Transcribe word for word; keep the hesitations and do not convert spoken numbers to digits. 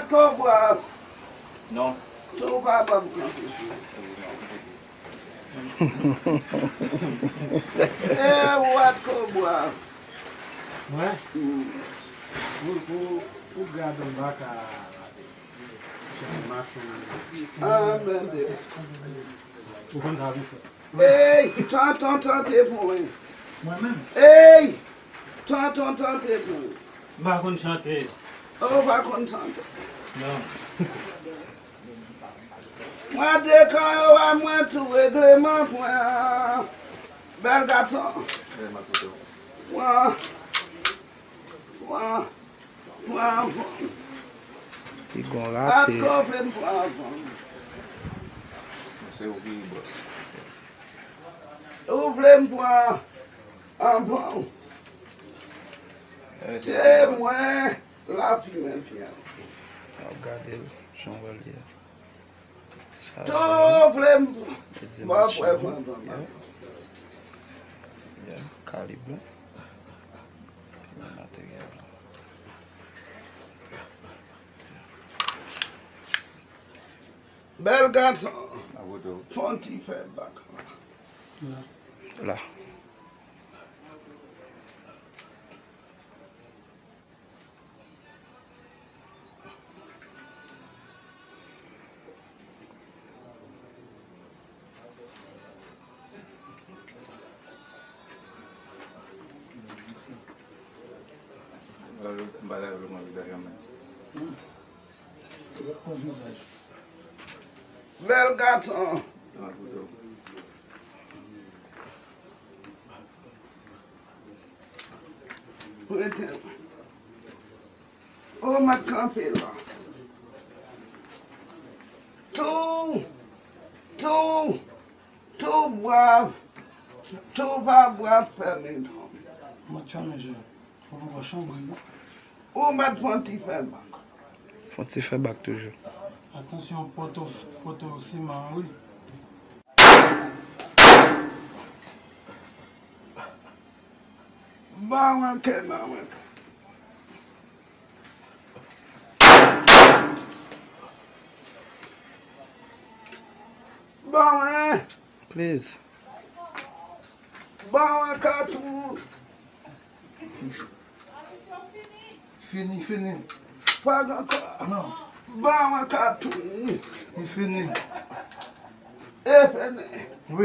Kobwa. Non. Tou pa ban m kanpe sou. Eh, what Kobwa. Mwen? Hmm. Pou, pou, pou gad anba ka mason. Ah, merde. Ou konn sa, wi, frè. Ey, tonton, tante pou mwen. Mwen menm? Ey, tonton, tante pou mwen. M pa konn chante. Ou pa konn chante? Non. Mwen dekan yo a mwen tou regleman pran. Bèl gason. Pran. Pran. Pran. Pran. Pigon rate. Atò vle m pran. Se ou ki bòs. Ou vle m pran. Anvan. Se mwen. Lafimen fè. Ap gade l, jan w wè l ye. Sa tou vle m. Li di m mwen pran. Yeah. Yeah, kalib la. Materyèl la. Bèl gason. Fon ti fè bak. La. Bèl gason. Rete. Ou mèt kanpe la. Tou, tou, tou bwa, tou pa bwa fèmen. Mwen tchanmen je. Ou mèt fon ti fè bak. Fon ti fè bak toujou. Atansyon, poto, poto siman, wi. Ba mwen ke nan mwen. Ba mwen. Please. Ba mwen katouch. Fini, fini. Pa gen ankò. Non. Ba mwen katouch. Li fini. E fini.